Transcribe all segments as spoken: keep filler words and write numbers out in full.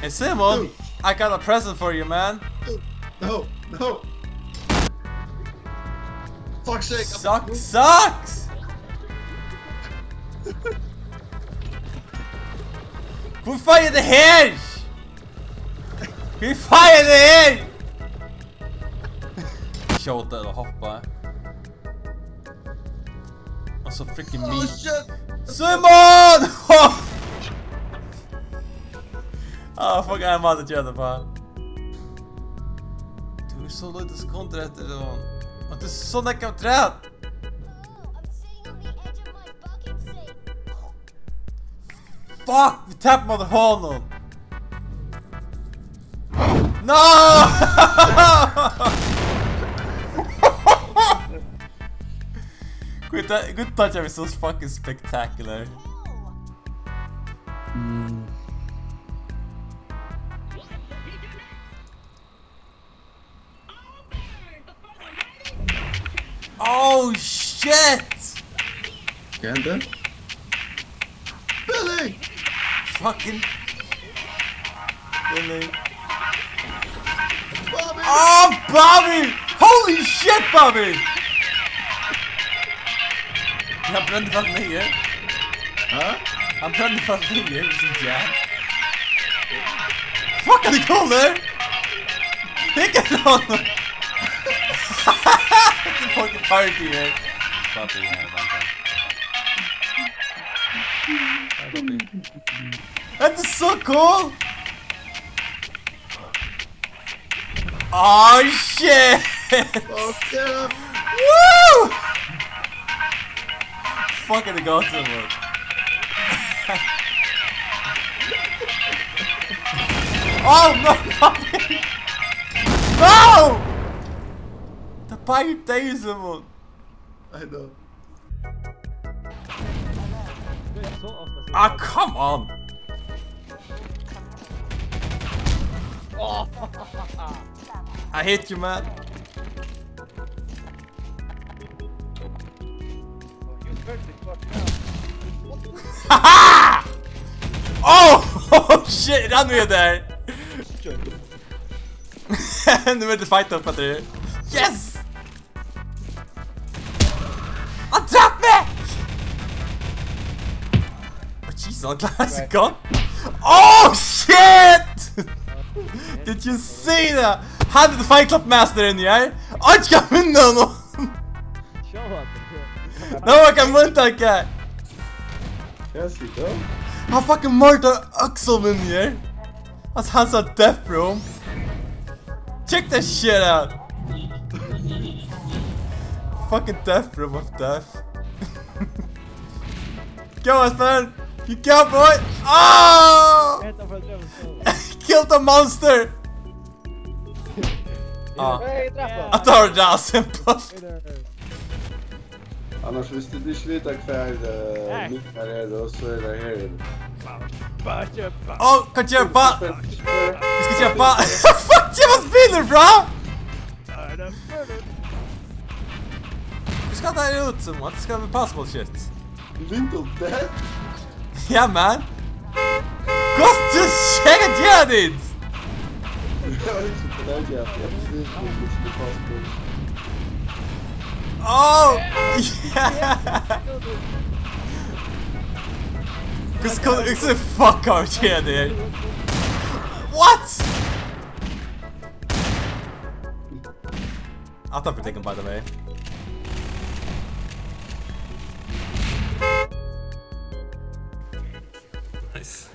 Hey, Simon, I got a present for you, man. No, no. Fuck's sake. Suck, sucks! Hví fái eg tað her? Hví fái eg tað her? Skjóta ella hoppa. Og so freaking me. Oh, shit! Simon! Ah, fuck, eg má gera tað bara. Tú ert so lítið sekundir eftir, og, og tú ert so nógv afturat. Fuck, vit tapa móti honum. No! Gud, tað, gud, tað er so fucking spectacular. Mm. Oh, shit! Hvat hendi? Billy! Fucking Billy. Bobby! Oh, Bobby! Holy shit, Bobby! Hann brendi fast niður. Hæ? Hann brendi fast niður, sum ja. Fuck, hann er cool, eh? Hygg at honum. Fucking party, eh? Party, ja, dansa. Hei, Bobby. That is so cool! Oh, shit! Fuck yeah! Woo! Fucking the gods of it. Oh, no! No! The pirate days of it. I know. Ah, come on! I hate you, man. Oh, oh, shit, rann við har. Nú verður fight up eftir. Yes! Hann drap meg! Oh, Jesus, hann klárar seg gott. Oh, shit! Did you see that? Hann er the Fight Club master inni her. Oj, skal vinna nú! Sjá hann. Nú, hann kann vinna, okay. Yes, you go. Hann fucking mordar Axel inni her. That's, that's a death room. Check that shit out. Fucking death room of death. Go, Espen. You go, boy. Oh! Hetta var dreymur. Killed a monster. Ah. Hey, eg drap hann. At tað var tað simpelt. Annars, viss tú ikki veit hvar, eh, Nei. Mitt her er, og so er tað her. Ó, hvat ger ba-, vit skulu gera ba-, fuck, eg var spinner, bro! Hvussu skal tað her út, sum at tað skal vera possible shit? Window dead? Ja, man. Hvussu skal eg gera tað? Oh! Yeah! Hvussu kom, hvussu fuck har skjer det? What? Aftan fyri tykkum, by the way. Nice.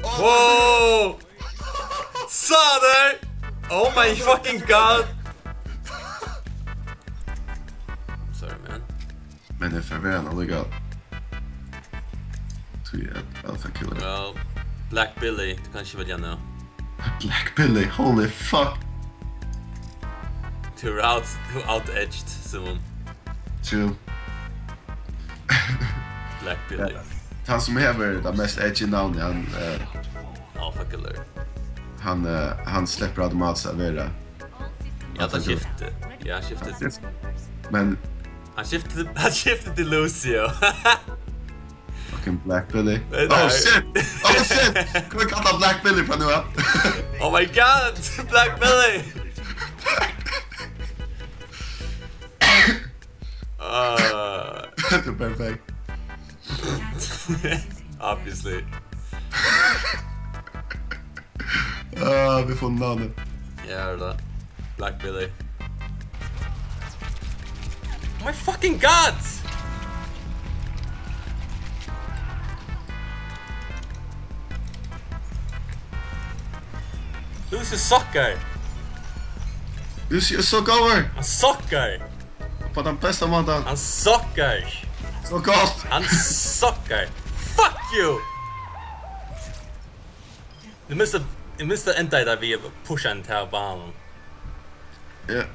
Wow! Sá tær! Oh my fucking god! Sorry, man. Men eg fari vera hann allíkavæl. Tí at Alpha Killer. Well, Black Billy, tú kanst ikki velja nú. Black Billy, holy fuck. Tú ert out, tú ert out-edged, Simon. True. Black Billy. Ja. Tann sum hevur tað mest edgy navnið, hann, eh, Alpha Killer. Hann, eh, hann sleppur automatiskt at vera. Ja, hann skifti. Ja, hann skifti. Men hann skifti, hann skifti til Lucio. Fucking Black Billy. Nei, oh, nei. Shit! Oh, Shit! Hvat kallar Black Billy frá nú av? Oh my god! Black Billy! Uh, Hetta er perfekt. Obviously. Ah, vit fáa navnið. Ja, er tað. Black Billy. Oh my fucking god! Lucy suckar! Lucy er so góður. Hann suckar! På den beste måten. Hann suckar! So gott. Hann suckar! Fuck you! Eg minnist at, eg minnist at enda hetta við at pusha hann til banan. Ja.